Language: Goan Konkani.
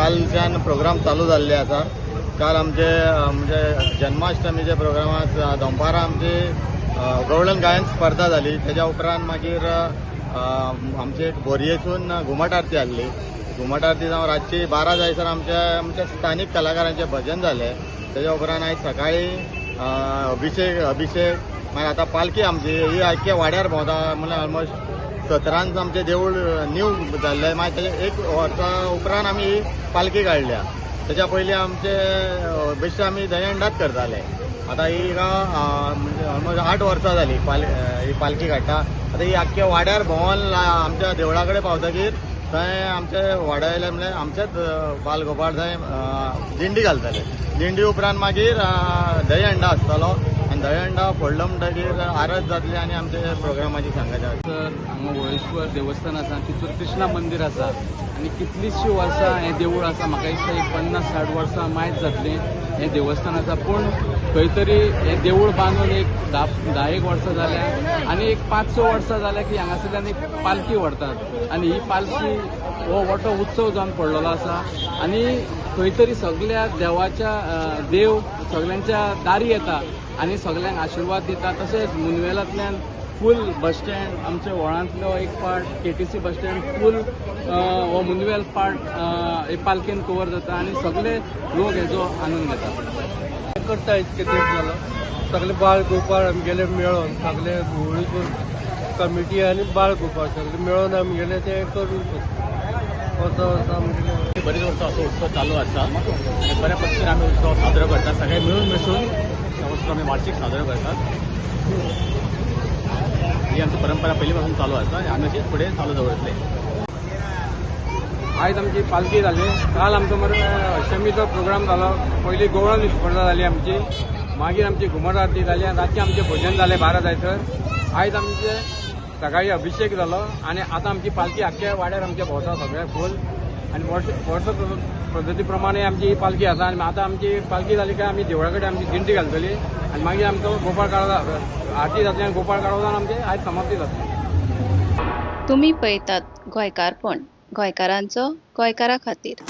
कालच्यान प्रोग्राम चालू जाल्ले आसा. काल आमचे म्हणजे जन्माष्टमीचे प्रोग्रामाक दनपारां आमची गवळण गायन स्पर्धा जाली. तेज्या उपरांत मागीर आमचे एक बोरयेसून घुमट आरती आसली. घुमट आरती जावन रातची 12 जायसर आमच्या आमच्या स्थानीक कलाकारांचें भजन जालें. तेज्या उपरांत आयज सकाळी अभिशेक अभिशेक, मागीर आतां पालखी आमची ही आख्या वाड्यार भोंवता. म्हणल्यार ऑलमोस्ट 17न आमचें देवूळ न्यू जाल्लें. मागीर तेजे एक वर्सा उपरांत आमी ही पालखी काडल्या. तेच्या पयलीं आमचे बेश्टे आमी दहीहंडाच करताले. आतां ही हिका म्हणजे ऑलमोस्ट 8 वर्सां जाली ही पालखी काडटा. आतां ही आख्या वाड्यार भोंवन आमच्या देवळा कडेन पावतकीर थंय आमचे वाड्या म्हणल्यार आमचेच बालगोपाळ थंय दिंडी घालतले. दिंडी उपरांत मागीर दहीहंडा आसतलो आनी दहीहंडा फोडलो म्हणटकीर आरत जातली आनी आमचे प्रोग्रामाची सांगत. तर हांगा होळेश्वर देवस्थान आसा, तितूर कृष्णा मंदीर आसा आनी कितलींशीं वर्सां हें देवूळ आसा. म्हाका दिसता एक 50-60 वर्सां मायज जातलीं हें देवस्थान आसा. पूण खंय तरी हें देवूळ बांदून एक 10-10 वर्सां जाल्या आनी एक 5-6 वर्सां जाल्या की हांगासरल्यान एक पालखी व्हरतात आनी ही पालखी हो मोठो उत्सव जावन पडलेलो आसा. आनी खंय तरी सगल्या देवाच्या देव सगल्यांच्या दारी येता आनी सगल्यांक आशिर्वाद दिता. तशेंच मुनवेलांतल्यान फूल बस स्टँड, आमच्या व्हळांतलो एक part KTC bus stand फूल हो मुनवेल पार्ट हे पालखेन कवर जाता आनी सगळे लोक हेजो आनंद घेतात. करता इतके तेंप जालो सगळे बाळ गोपाळ आमगेले मेळोन सगळे होळीपूर कमिटी आनी बाळ गोपाळ सगळे मेळोन आमगेले ते करून वर्सा वर्सा आमगेले बरीच वर्सां असो उत्सव चालू आसा आनी बऱ्या पद्दतीन आमी उत्सव साजरो करतात. सगळे मिळून मिसळून हो उत्सव आमी वार्षिक साजरो करतात. ही आमची परंपरा पयलीं पासून चालू आसा आनी आमी अशीच फुडें चालू दवरतले. आयज आमची पालखी जाली. काल आमचो मरे अष्टमीचो प्रोग्राम जालो. पयली गवळण स्पर्धा जाली आमची, मागीर आमची घुमट आरती जाली आनी रातचें आमचें भजन जालें 12 जायसर. आयज आमचे सकाळी अभिशेक जालो आनी आतां आमची पालखी आख्ख्या वाड्यार आमच्या भोंवता सगळ्या फूल आनी वर्स वर्स पद्दती प्रमाणे आमची ही पालखी आसा. आनी आतां आमची पालखी जाली काय आमी देवळा कडेन आमची दिंडी घालतली आनी मागीर आमचो गोपाळ काळो आरती जातली आनी गोपाळ काळो जावन आमची आयज समाप्ती जातली. तुमी पळयतात गोंयकारपण, गोंयकारांचो गोंयकारा खातीर.